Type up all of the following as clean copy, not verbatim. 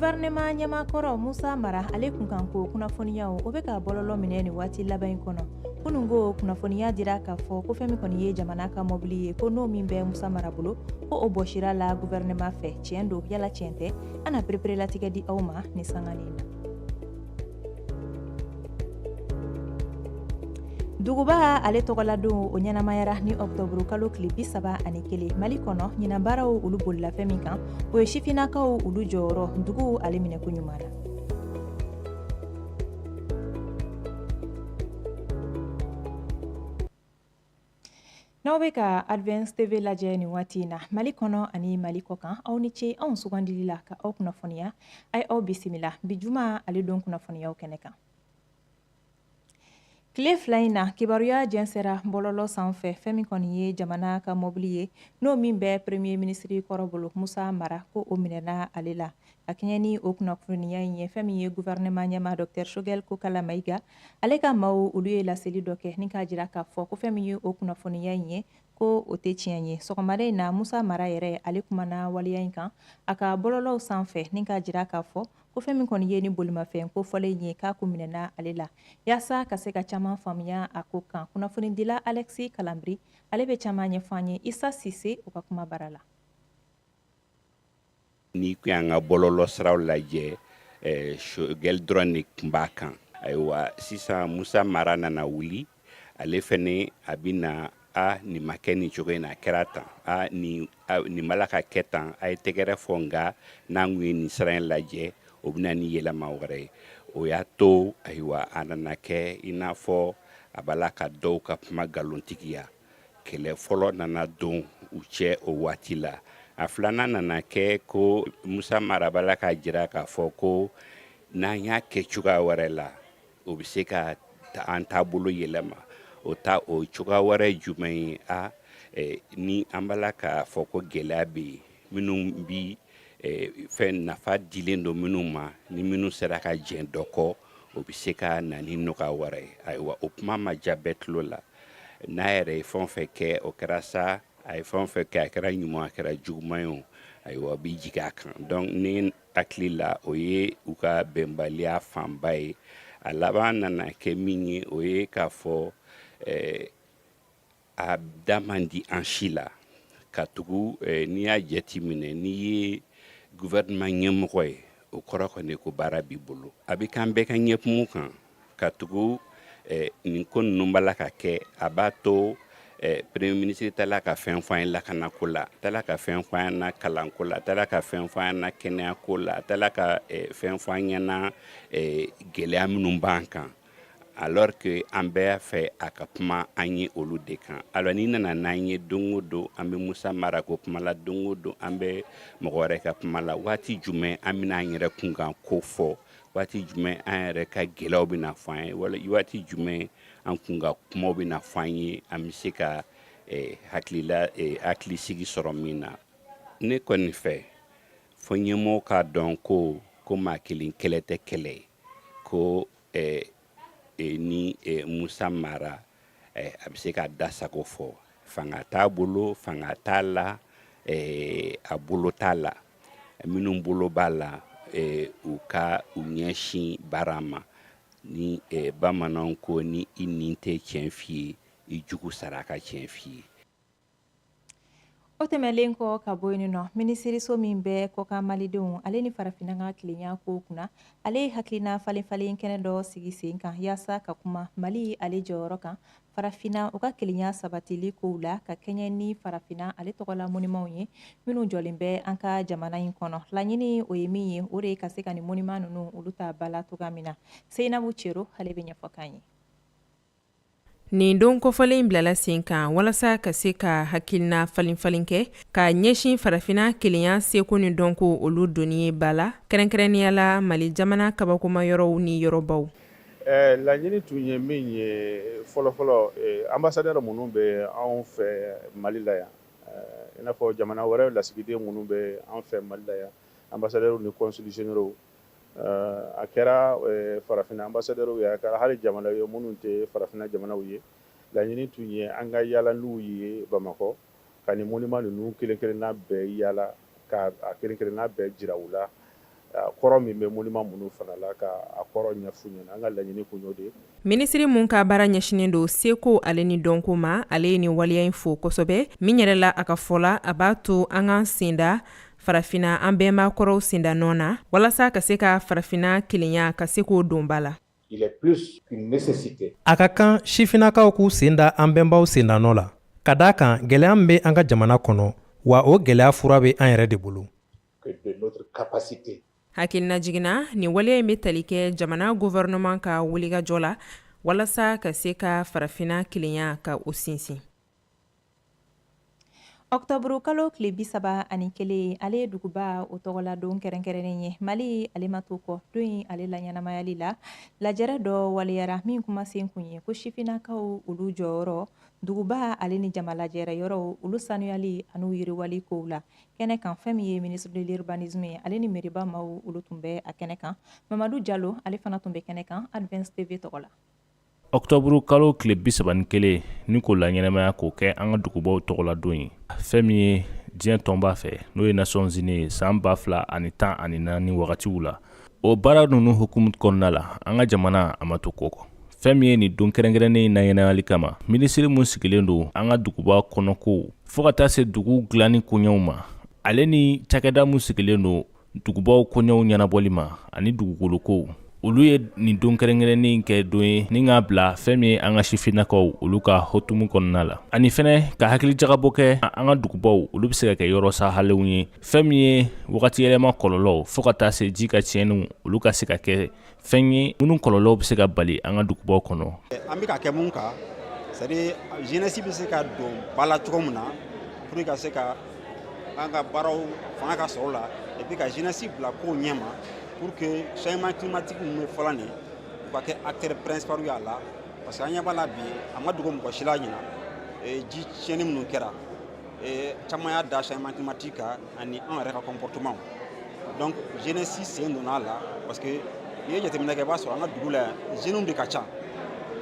Gouvernement ɲɛmaakɔrɔ Musa Mara, ale kunkanko kunnafoniyaw, o bɛ ka bɔlɔlɔ minɛ nin waati laban in kɔnɔ. Kunun ko kunnafoniya dira k'a fɔ ko fɛn min kɔni ye jamana ka mɔbili ye, ko n'o min bɛ Musa Mara bolo, ko o bɔsira la gouvernement fɛ. Tiɲɛ don yala tiɲɛ tɛ? An na pereperelatigɛ di aw ma ni sanganin na. Duguba ale tɔgɔladon, o ɲɛnamayara ni ɔkutɔburu kalo tile 31. Mali kɔnɔ, ɲinan baaraw olu bolila fɛn min kan, o ye sifinnakaw olu jɔyɔrɔ dugu ale minɛko ɲuman na. N'aw bɛ ka Advance TV lajɛ nin waati in na, Mali kɔnɔ ani Mali kɔkan, aw ni ce anw sugandili la ka aw kunnafoniya. A ye aw bisimila bi juma ale don kunnafoniyaw kɛnɛ kan. Tile 2 in na, kibaruya jɛnsɛra bɔlɔlɔ sanfɛ, fɛn min kɔni ye jamana ka mɔbili ye, n'o min bɛ premier ministre kɔrɔ bolo, Musa Mara, ko o minɛna ale la. Ka kɛɲɛ ni o kunnafoniya in ye, fɛn min ye gouvernement ɲɛmaa Docteur Choguel Kokala Maïga, ale ka maaw olu ye laseli dɔ kɛ ni k'a jira k'a fɔ ko fɛn min ye o kunnafoniya in ye, ko o tɛ tiɲɛ ye. Sɔgɔmada in na, Musa Mara yɛrɛ, ale kumana waleya in kan a ka bɔlɔlɔw sanfɛ ni k'a jira k'a fɔ ko fɛn min kɔni ye ni bolimafɛn ko fɔlen ye, k'a ko minɛna ale la. Yaasa ka se ka caman faamuya a ko kan, kunnafonidila Alexis Kalambry, ale bɛ caman ɲɛfɔ an ye Isa Sise o ka kuma bara la. N'i kun y'an ka bɔlɔlɔ siraw lajɛ, Choguel dɔrɔn de tun b'a kan. Ayiwa, sisan Musa Mara nana wuli, ale fɛnɛ a bɛ na a nin ma kɛ nin cogo in na, a kɛra tan, a nin nin b'a la ka kɛ tan, a ye tɛgɛrɛ fɔ, nka n'an kun ye nin sira in lajɛ, o bɛ na ni yɛlɛma wɛrɛ ye. O y'a to, ayiwa, a nana kɛ i n'a fɔ a b'a la ka dɔw ka kuma nkalontigiya. Kɛlɛ fɔlɔ nana don u cɛ o waati la. A filanan nana kɛ ko Musa Mara b'a la k'a jira k'a fɔ ko n'an y'a kɛ cogoya wɛrɛ la, o bɛ se ka an taabolo yɛlɛma. O ta o cogoya wɛrɛ jumɛn ye? A ni an b'a la k'a fɔ ko gɛlɛya bɛ yen, minnu bi fɛn nafa dilen don minnu ma, ni minnu sera ka jɛn dɔ kɔ, o bɛ se ka na ni nɔgɔya wɛrɛ ye. Ayiwa, o kuma ma diya bɛɛ tulo la. N'a yɛrɛ ye fɛn o fɛn kɛ, o kɛra sa, a ye fɛn o fɛn kɛ, a kɛra ɲuman, a kɛra juguman ye o, ayiwa, o bɛ jigin a kan. Donc ne hakili la, o ye u ka bɛnbaliya fanba ye. A laban nana kɛ min ye, o ye k'a fɔ a da man di an si la, ka tugu n'i y'a jate minɛ, n'i ye gouvernement ɲɛmɔgɔ ye, o kɔrɔ kɔni ko baara b'i bolo, a bɛ k'an bɛɛ ka ɲɛkumu kan, ka tugu nin ko ninnu b'a la ka kɛ. A b'a to premier ministre taala ka fɛn fɔ an ye lakanako la, taala ka fɛn fɔ an ɲɛna kalanko la, taala ka fɛn fɔ an ɲɛna kɛnɛyako la, taala ka fɛn fɔ an ɲɛna gɛlɛya minnu b'an kan, alors que an bɛɛ y'a fɛ a ka kuma an ye olu de kan. Alors n'i nana n'an ye, don o don an bɛ Musa Mara ko kuma la, don o don an bɛ mɔgɔ wɛrɛ ka kuma la, waati jumɛn an bɛna an yɛrɛ kunkan ko fɔ? Waati jumɛn an yɛrɛ ka gɛlɛyaw bɛna fɔ an ye? Wala waati jumɛn an kunkan kumaw bɛna fɔ an ye, an bɛ se ka hakilila hakilisigi sɔrɔ min na? Ne kɔni fɛ, fo ɲɛmɔgɔw k'a dɔn ko maa kelen kɛlɛ tɛ kɛlɛ ye, ko ni Musa Mara a bɛ se k'a da sago fɔ, fanga t'a bolo, fanga t'a la, a bolo t'a la. Minnu bolo b'a la, u ka u ɲɛsin baara ma. Ni bamananw ko ni i nin tɛ tiɲɛ f'i ye, i jugu sara ka tiɲɛ f'i ye. O tɛmɛlen kɔ ka bɔ yen nɔ, minisiriso min bɛ kɔkan malidenw ale ni farafinna ka tilenya ko kunna, ale ye hakilina falen falen kɛnɛ dɔ sigi sen kan yaasa ka kuma Mali ale jɔyɔrɔ kan farafinna u ka kelenya sabatili kow la, ka kɛɲɛ ni farafinna ale tɔgɔla monumentw ye minnu jɔlen bɛ an ka jamana in kɔnɔ. Laɲini o ye min ye, o de ye ka se ka nin monument ninnu olu ta ba la cogoya min na. Seyinabu Cero, ale bɛ ɲɛfɔ k'an ye. Nin don kofɔlen in bilala sen kan walasa ka se ka hakilina falen falen kɛ ka ɲɛsin farafinna kelenya seko ni dɔnko olu donni ye ba la, kɛrɛnkɛrɛnnenya la Mali jamana kabakoma yɔrɔw ni yɔrɔbaw. Laɲini tun ye min ye fɔlɔfɔlɔ, ambassadeur minnu bɛ anw fɛ Mali la yan, i n'a fɔ jamana wɛrɛ lasigiden minnu bɛ an fɛ Mali la yan, ambassadeur ni consul généraux, a kɛra farafinna ambassadeur ye, a kɛra hali jamana ye minnu tɛ farafinna jamanaw ye, laɲini tun ye an ka yaala n'u ye Bamakɔ, ka nin monument ninnu kelen kelenna bɛɛ yaala, ka a kelen kelenna bɛɛ jira u la. Kɔrɔ min bɛ monument minnu fana la, ka a kɔrɔ ɲɛf'u ɲɛna. An ka laɲini kun y'o de ye. Minisiri mun ka baara ɲɛsinnen don seko ale ni dɔnko ma, ale ye nin waleya in fo kosɛbɛ, min yɛrɛ la, a ka fɔ la, a b'a to an k'an senda farafinna an bɛnba kɔrɔw senda nɔ na, walasa ka se ka farafinna kelenya ka se k'o don ba la. A ka kan sifinnakaw k'u sen da an bɛnbaw sendanɔ la, ka d'a kan gɛlɛya min bɛ an ka jamana kɔnɔ, wa o gɛlɛya fura bɛ an yɛrɛ de bolo. Hakililajigin na, nin waleya in bɛ tali kɛ jamana gouvernement ka wulikajɔ la walasa ka se ka farafinna kelenya ka o sinsin. Ɔkutɔburu kalo tile 31, ale ye duguba o tɔgɔladon kɛrɛnkɛrɛnnen ye. Mali ale ma to kɔ don in ale laɲɛnamayali la. Lajɛrɛ dɔ waleyara min kumasen kun ye ko sifinnakaw olu jɔyɔrɔ duguba ale ni jamalajɛrɛ yɔrɔw olu sanuyali an'u yiriwali kow la. Kɛnɛ kan, fɛn min ye ministre de l'urbanisme ye, ale ni meriba maaw olu tun bɛ a kɛnɛ kan. Mamadu Jalo ale fana tun bɛ kɛnɛ kan Advance TV tɔgɔ la. Ɔkutɔburu kalo tile 31 ni k'o laɲɛnamaya k'o kɛ an ka dugubaw tɔgɔladon ye, fɛn min ye diɲɛ tɔnba fɛ, n'o ye Nations Unies ye, san 2014 wagatiw la. O baara ninnu hukumu kɔnɔna la, an ka jamana a ma to ko kɔ. Fɛn min ye nin don kɛrɛnkɛrɛnnen in laɲɛnamayali kama, minisiri mun sigilen don an ka duguba kɔnɔkow fo ka taa se dugu dilanni koɲɛw ma, ale ni cakɛda mun sigilen don dugubaw koɲɛw ɲɛnabɔli ma ani dugukolokow, olu ye nin don kɛrɛnkɛrɛnnen kɛ don ye ni k'a bila fɛn min ye an ka sifinnakaw olu ka hukumu kɔnɔna la, ani fɛnɛ ka hakilijagabɔ kɛ an ka dugubaw olu bɛ se ka kɛ yɔrɔ sahalenw ye, fɛn min ye wagati yɛlɛma kɔlɔlɔw fo ka taa se ji ka tiɲɛniw, olu ka se ka kɛ fɛn ye minnu kɔlɔlɔw bɛ se ka bali an ka dugubaw kɔnɔ. An bɛ ka kɛ mun kan, c'est à dire jeunesse bɛ se ka don ba la cogo min na pour que ka se ka an ka baaraw fanga ka sɔrɔ la, et puis ka jeunesse bila kow ɲɛma pour que changement climatique min bɛ fɔla nin, u ka kɛ acteur principal ye a la, parce que an ɲɛ b'a la bi, a ma dogo mɔgɔ si la ɲinan, ji tiɲɛni minnu kɛra, caman y'a da changement climatique kan ani anw yɛrɛ ka comportement. Donc jeunesse sen donna a la, parce que n'i ye jateminɛ kɛ, i b'a sɔrɔ an ka dugu la yan, jeunes de ka ca,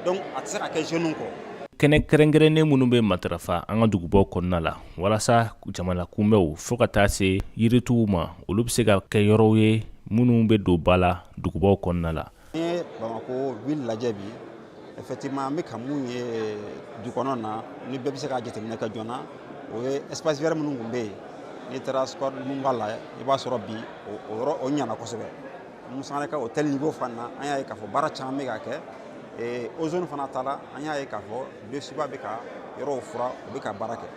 donc a tɛ se ka kɛ jeunes kɔ. Kɛnɛ kɛrɛnkɛrɛnnen minnu bɛ matarafa an ka dugubaw kɔnɔna la walasa jamana kunbɛnw fo ka taa se yirituw ma, olu bɛ se ka kɛ yɔrɔw ye minnu bɛ don ba la dugubaw kɔnɔna la. N'i ye Bamakɔ ville lajɛ bi, effectivement an bɛ ka mun ye du kɔnɔ na, ni bɛɛ bɛ se ka jateminɛ kɛ joona, o ye espace vert minnu tun bɛ yen. N'i taara square Lumumba la, i b'a sɔrɔ bi o yɔrɔ o ɲɛna kosɛbɛ. Musa ka hôtel niveau fana na, an y'a ye k'a fɔ baara caman bɛ ka kɛ. Ozone fana taara, an y'a ye k'a fɔ DSUBA bɛ ka yɔrɔw fura, u bɛ ka baara kɛ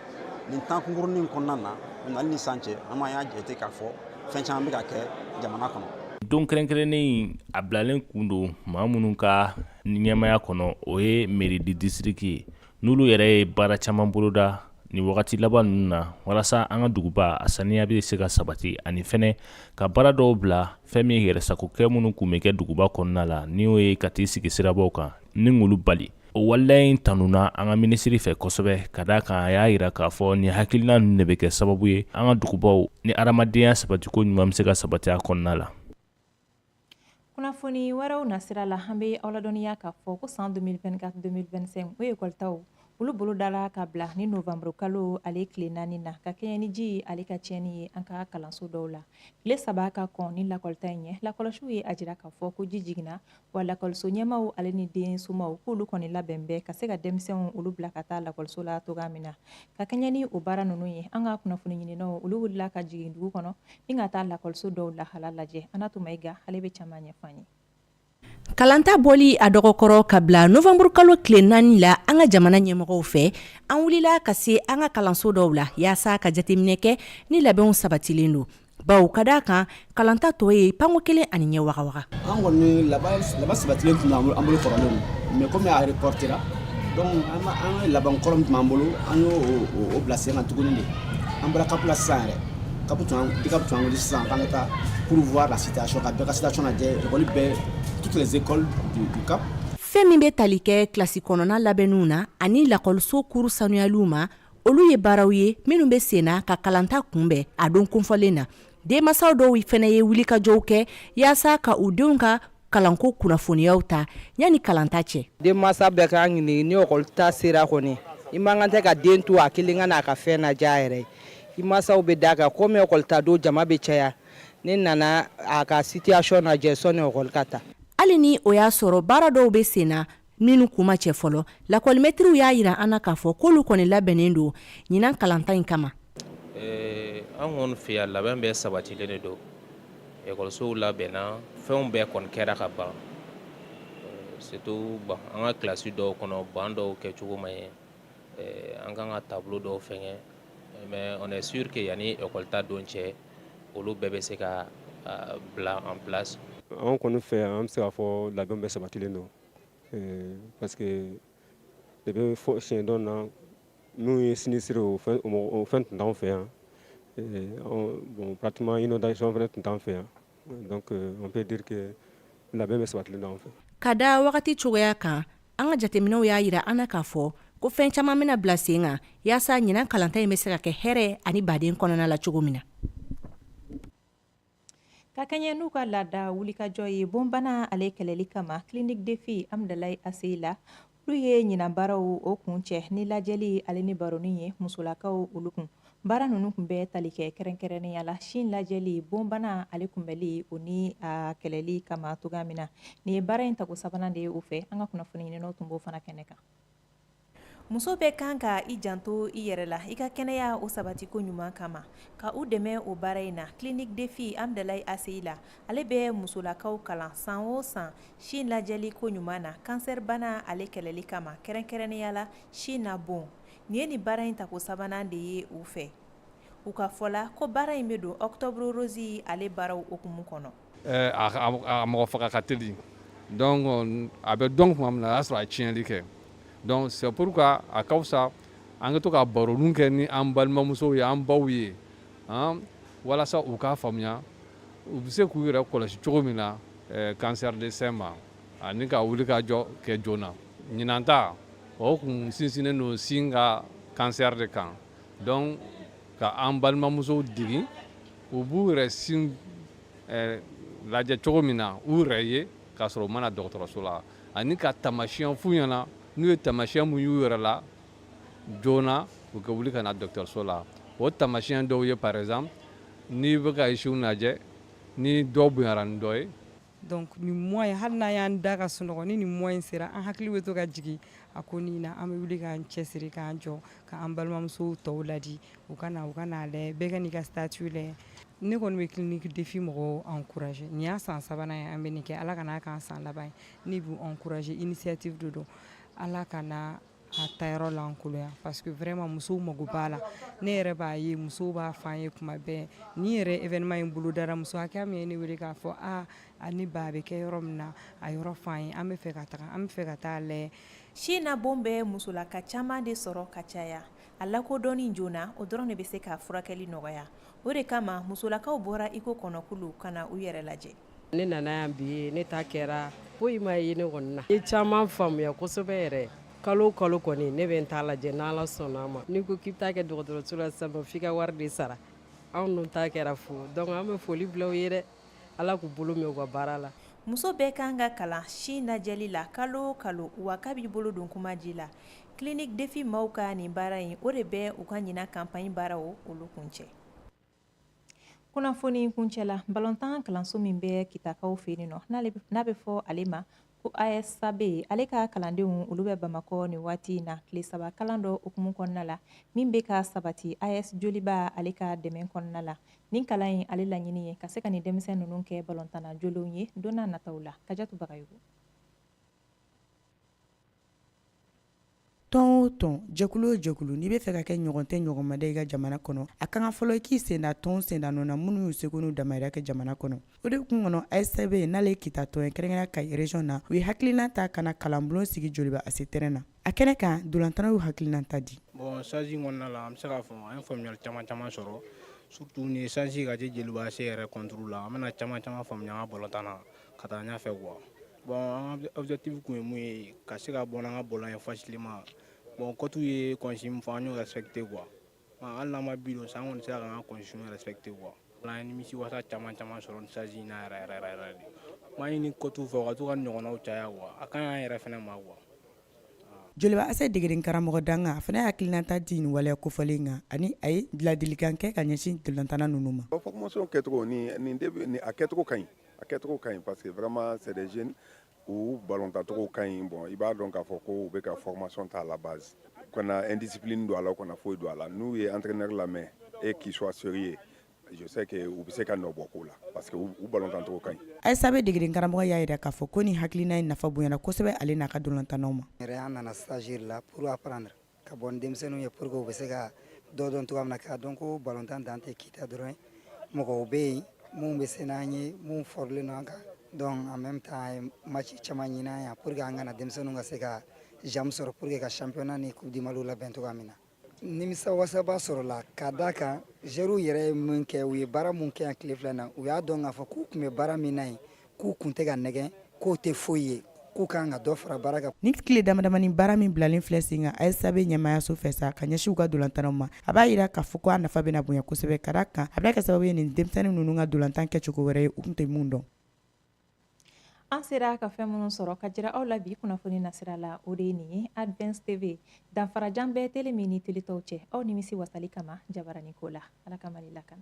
nin temps kunkurunin kɔnɔna na. Nali ni san cɛ, an y'a jate k'a fɔ fɛn caman bɛ ka kɛ jamana kɔnɔ. Don kɛrɛnkɛrɛnnen in a bilalen kun don maa minnu ka ɲɛmaya kɔnɔ, o ye mairie de district ye, n'olu yɛrɛ ye baara caman boloda nin wagati laban ninnu na walasa an ka duguba a saniya bɛ se ka sabati, ani fɛnɛ ka baara dɔw bila fɛn min ye yɛrɛsagokɛ minnu kun bɛ kɛ duguba kɔnɔna la, ni y'o ye ka t'i sigi sirabaw kan ni k'olu bali. O waleya in tanuna an ka minisiri fɛ kosɛbɛ, ka d'a kan a y'a jira k'a fɔ nin hakilina ninnu de bɛ kɛ sababu ye an ka dugubaw ni adamadenya sabatiko ɲuman bɛ se ka sabati a kɔnɔna la. Kunnafoni wɛrɛw nasira la, an bɛ aw ladɔnniya k'a fɔ ko san 2024-2025 o ekɔlitaw olu bolodala ka bila ni novembre kalo ale tile 4 na, ka kɛɲɛ ni ji ale ka tiɲɛni ye an ka kalanso dɔw la. Tile 3 ka kɔn ni lakɔlita in ɲɛ, lakɔlɔsiw ye a jira k'a fɔ ko ji jiginna, wa lakɔliso ɲɛmaw ale ni densomaw k'olu kɔni labɛn bɛɛ ka se ka denmisɛnw olu bila ka taa lakɔliso la cogoya min na. Ka kɛɲɛ ni o baara ninnu ye, an ka kunnafoni ɲininaw olu wulila ka jigin dugu kɔnɔ ni ka taa lakɔliso dɔw lahala lajɛ. Anatu Mayiga ale bɛ caman ɲɛfɔ an ye. Kalanta bɔli a dɔgɔkɔrɔ ka bila novembre kalo tile 4 la, an ka jamana ɲɛmɔgɔw fɛ, an wulila ka se an ka kalanso dɔw la yaasa ka jateminɛ kɛ ni labɛnw sabatilen don, bawo ka d'a kan kalanta tɔ ye panko kelen ani ɲɛ wagawaga. An kɔni laban sabatilen tun b'an bolo kɔrɔlen, mais komi a reportera, donc an ka laban kɔrɔ min tun b'an bolo, an y'o o bila sen kan tuguni de. An bɔra CAP la sisan yɛrɛ, CAP tun DCAP tun y'an wele sisan k'an ka taa pour voir la situation, ka bɛɛ ka situation lajɛ, école bɛɛ, toutes les écoles du CAP. Fɛn min bɛ tali kɛ kilasi kɔnɔna labɛnniw na ani lakɔliso kuru sanuyaliw ma, olu ye baaraw ye minnu bɛ sen na ka kalanta kunbɛn a don kunfɔlen na. Denmansaw dɔw fana ye wulikajɔw kɛ yaasa ka u denw ka kalanko kunnafoniyaw ta yanni kalanta cɛ. Denmansa bɛɛ k'a ɲini, ni ekɔli ta sera kɔni, i man kan tɛ ka den to a kelen ka n'a ka fɛn lajɛ a yɛrɛ ye. I mansaw bɛ d'a kan, komi ekɔli ta don jama bɛ caya. Ne nana a ka situation lajɛ sɔnni ekɔli ka taa. Hali ni o y'a sɔrɔ baara dɔw bɛ sen na minnu kun ma cɛ fɔlɔ, lakɔlimɛtiriw y'a jira an na k'a fɔ k'olu kɔni labɛnnen don ɲinan kalanta in kama. An kɔni fɛ yan, labɛn bɛɛ sabatilen de don. Ekɔlisow labɛnna, fɛnw bɛɛ kɔni kɛra ka ban. Surtout an ka kilasi dɔw kɔnɔ, banc dɔw kɛcogo ma ɲɛ, an kan ka tableau dɔw fɛngɛ, mais on est sûr que yanni ekɔli ta don cɛ, olu bɛɛ bɛ se ka bila en place. An kɔni fɛ yan, an bɛ se k'a fɔ labɛn bɛɛ sabatilen don, parce que depuis siɲɛ dɔ na minnu ye sinistre, o fɛn tun t'anw fɛ yan. Bon, pratiquement inondation fana tun t'an fɛ yan, donc on peut dire que labɛn bɛɛ sabatilen don an fɛ. Ka da wagati cogoya kan, an ka jateminɛw y'a jira an na k'a fɔ ko fɛn caman bɛna bila sen kan yaasa ɲinan kalanta in bɛ se ka kɛ hɛrɛ ani baden kɔnɔna la cogo min na. Ka kɛɲɛ n'u ka laada wulikajɔ ye bonbana ale kɛlɛli kama, Clinique des filles Amdalayi ACI la, olu ye ɲinan baaraw o kun cɛ ni lajɛli ale ni baroni ye musolakaw olu kun. Baara ninnu tun bɛ tali kɛ kɛrɛnkɛrɛnnenya la sin lajɛli, bonbana ale kunbɛli o ni a kɛlɛli kama cogoya min na. Nin ye baara in tako sabanan de ye u fɛ. An ka kunnafoni ɲininaw tun b'o fana kɛnɛ kan. Muso bɛɛ kan ka i janto i yɛrɛ la i ka kɛnɛya o sabatiko ɲuman kama. Ka u dɛmɛ o baara in na, Clinique des filles Amdalayi ACI la, ale bɛ musolakaw kalan san o san sin lajɛli ko ɲuman na, kansɛri bana ale kɛlɛli kama, kɛrɛnkɛrɛnnenya la sin na bon. Nin ye nin baara in tako sabanan de ye u fɛ. U ka fɔ la ko baara in bɛ don octobre rose ale baaraw hukumu kɔnɔ. A mɔgɔ faga ka teli, donc a bɛ dɔn tuma min na, a y'a sɔrɔ a ye tiɲɛli kɛ. Donc c'est pourquoi a ka fisa an ka to ka baroniw kɛ ni an balimamusow ye, an baw ye, walasa u k'a faamuya u bɛ se k'u yɛrɛ kɔlɔsi cogo min na cancer de sein ma, ani ka wuli ka jɔ kɛ joona. Ɲinan ta o kun sinsinnen don sin ka cancer de kan, donc ka an balimamusow degi u b'u yɛrɛ sin lajɛ cogo min na u yɛrɛ ye k'a sɔrɔ u ma na dɔgɔtɔrɔso la, ani ka taamasiyɛn f'u ɲɛna n'u ye taamasiyɛn mun y'u yɛrɛ la joona, u ka wuli ka na dɔgɔtɔrɔso la. O taamasiyɛn dɔw ye, par exemple, n'i bɛ ka i sinw lajɛ ni dɔ bonyara ni dɔ ye. Donc nin mois in, hali n'an y'an da ka sunɔgɔ ni nin mois in sera, an hakili bɛ to ka jigin a ko nin na. An bɛ wuli k'an cɛsiri, k'an jɔ, k'an balimamusow tɔw ladi u ka na, u ka n'a lajɛ, bɛɛ ka n'i ka statut lajɛ. Ne kɔni bɛ Clinique des filles mɔgɔw encourager. Nin y'a san sabanan ye an bɛ nin kɛ, Ala ka n'a k'an san laban ye. Ne b'u encourager, initiative de don, Ala ka na a tayɔrɔ lankolonya, parce que vraiment musow mago b'a la. Ne yɛrɛ b'a ye, musow b'a fɔ an ye kuma bɛɛ. Ni yɛrɛ événement in bolodara, muso hakɛya min ye ne wele k'a fɔ a ni ba, a bɛ kɛ yɔrɔ min na, a yɔrɔ fɔ an ye, an bɛ fɛ ka taga, an bɛ fɛ ka taa lajɛ. Sin na bon bɛ musolaka caman de sɔrɔ ka caya. A lakodɔnni joona, o dɔrɔn de bɛ se ka furakɛli nɔgɔya. O de kama musolakaw bɔra iko kɔnɔkulu ka na u yɛrɛ lajɛ. Ne nana yan bi, ne ta kɛra, foyi ma ye ne kɔni na. I caman faamuya kosɛbɛ yɛrɛ. Kalo o kalo kɔni, ne bɛ n ta lajɛ n'Ala sɔnna a ma. N'i ko k'i bɛ taa kɛ dɔgɔtɔrɔso la sisan, f'i ka wari de sara. Anw dun ta kɛra fu, donc an bɛ foli bila u ye dɛ. Ala k'u bolo mɛn u ka baara la. Muso bɛɛ kan ka kalan sin lajɛli la kalo o kalo, wa k'a b'i bolo don kuma ji la. Clinique des filles maaw ka nin baara in, o de bɛ u ka ɲinan campagne baaraw olu kuncɛ. Kunnafoni kuncɛla, balontan kalanso min bɛ Kitakaw fɛ yen nɔ, n'a bɛ fɔ ale ma ko ASAB, ale ka kalandenw olu bɛ Bamakɔ nin waati in na tile 3 kalan dɔ hukumu kɔnɔna la min bɛ ka sabati AS Joliba ale ka dɛmɛ kɔnɔna la. Nin kalan in ale laɲini ye ka se ka nin denmisɛn ninnu kɛ balontanna jolenw ye don n'a nataw la. Kajatu Bagayogo. Tɔn o tɔn, jɛkulu o jɛkulu, n'i bɛ fɛ ka kɛ ɲɔgɔn tɛ ɲɔgɔn ma da i ka jamana kɔnɔ, a ka kan fɔlɔ i k'i senda tɔn senda nɔ na minnu y'u seko n'u damayira kɛ jamana kɔnɔ. O de kun kɔnɔ, ASAB, n'ale ye Kita tɔn ye, kɛrɛnkɛrɛnnenya Kayi région na, u ye hakilina ta ka na kalanbulon sigi Joliba AC terrain na. A kɛnɛ kan, ntolatannaw y'u hakilina ta di. Bon, stage in kɔnɔna la, an bɛ se k'a fɔ an ye faamuyali caman caman sɔrɔ, surtout nin ye chance ka jɛ Joliba AC yɛrɛ contre la. An bɛna caman caman faamuya an ka balontan na ka taa ɲɛfɛ quoi. Bon, an ka objectif kun ye mun ye, ka se ka bɔ n'an ka ballon ye facilement. Bon, coach ye consigne min fɔ, an y'o respecté quoi. Hali n'an ma but don sa, an kɔni sera k'an ka consigne respecté quoi. An ye nimisi wasa caman caman sɔrɔ nin stage in na yɛrɛ yɛrɛ yɛrɛ de. N b'a ɲini coach fɛ, u ka to ka ɲɔgɔnnaw caya quoi. A ka ɲi an yɛrɛ fɛnɛ ma quoi. Joliba AC degeden karamɔgɔ Danga, a fana ye hakilinata di nin waleya kofɔlen kan, ani a ye ladilikan kɛ ka ɲɛsin ntolantanna ninnu ma. Formation kɛcogo nin, a kɛcogo ka ɲi, a kɛcogo ka ɲi, parce que vraiment c'est des jeunes, u ballon tacogo ka ɲi. Bon, i b'a dɔn k'a fɔ ko u bɛ ka formation ta à la base, u kana indiscipline don a la, u kana foyi don a la. N'u ye entraîneur lamɛn et qu'il soit sérieux, je sais que u bɛ se ka nɔ bɔ ko la, parce que u ballon tancogo ka ɲi. ASAB degeden karamɔgɔ y'a jira k'a fɔ ko nin hakilina in nafa bonyana kosɛbɛ ale n'a ka ntolantannaw ma. Yɛrɛ, an nana stage la pour apprendre, ka bɔ ni denmisɛnninw ye pour que u bɛ se ka dɔ dɔn cogoya min na, k'a dɔn ko ballontan dan tɛ Kita dɔrɔn ye. Mɔgɔw bɛ yen mun bɛ se n'an ye, mun fɔrilen don an kan. Donc en même temps, an ye match caman ɲini an yan pour que an kana denmisɛnninw ka se ka jambe sɔrɔ pour que ka championnat ni coupe du Mali labɛn cogoya min na. Nimisa wasaba sɔrɔla ka da kan joueurs yɛrɛ ye mun kɛ, u ye baara mun kɛ yan tile 2 na, u y'a dɔn k'a fɔ k'u tun bɛ baara min na yen, k'u kun tɛ ka nɛgɛn, k'o tɛ foyi ye, k'u kan ka dɔ fara baara kan. Ni tile damadamani baara min bilalen filɛ sen kan ASAB ɲɛmaayaso fɛ sa ka ɲɛsin u ka ntolantannaw ma, a b'a jira k'a fɔ ko a nafa bɛna bonya kosɛbɛ, ka da kan a bɛna kɛ sababu ye nin denmisɛnnin ninnu ka ntolantan kɛcogo wɛrɛ ye u tun tɛ mun dɔn. An sera ka fɛn minnu sɔrɔ ka jira aw la bi kunnafoni nasira la, o de ye nin ye. Advance TV, danfarajan bɛɛ tele min ni tele tɔw cɛ, aw nimisi wasali kama jabarani ko la. Ala ka Mali lakana.